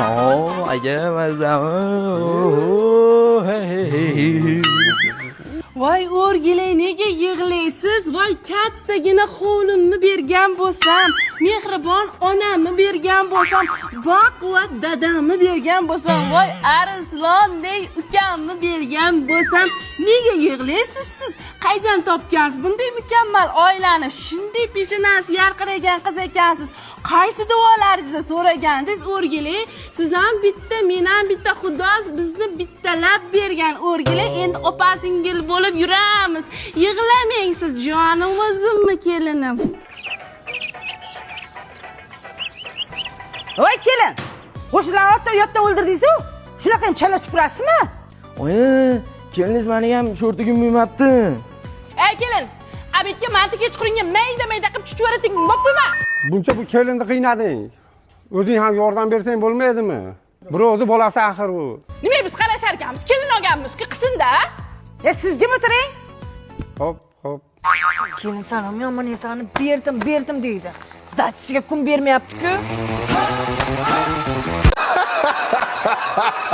Aka, mazami. Voy o'rgilay, nega yig'laysiz? Voy kattagina hovlimni bergan bo'lsam, mehribon onamni bergan bo'lsam, baquvvat dadamni bergan bo'lsam, voy arslondek ukamni bergan bo'lsam, nega yig'laysiz siz? Qaydan topgansiz bunday mukammal oilani? Shunday peshonasi yarqiragan qiz ekansiz. Qaysi duolaringizni so'ragandingiz o'rgilay? Siz ham bitta, men ham bitta, Xudo bizni bittalab bergan o'rgilay. Endi opa singil bo'lib yuramiz. Yig'lamang siz, jonim o'zimmi kelinim. Voy kelin, qo'shilarni otdan uyatdan o'ldirdingiz-ku. Shunaqa ham chala supurasizmi? Oyi, keliningiz meni ham sho'rtigim yumabdi. Ey kelin, abidga manti kechqurunga mayda mayda qilib chuchvarating, bo'ptimi? Buncha bu kelinni qiynading. O'zing ham yordam bersang bo'lmaydimi? Birovni bolasi axir bu. Nima biz qarashar ekanmiz? Kelin olganmiz-ku, qilsin-da. E siz jim o'tiring. Hop, hop. Kelin san yomon insonni berdim, berdim deydi. Сдача siga kun bermayapti-ku.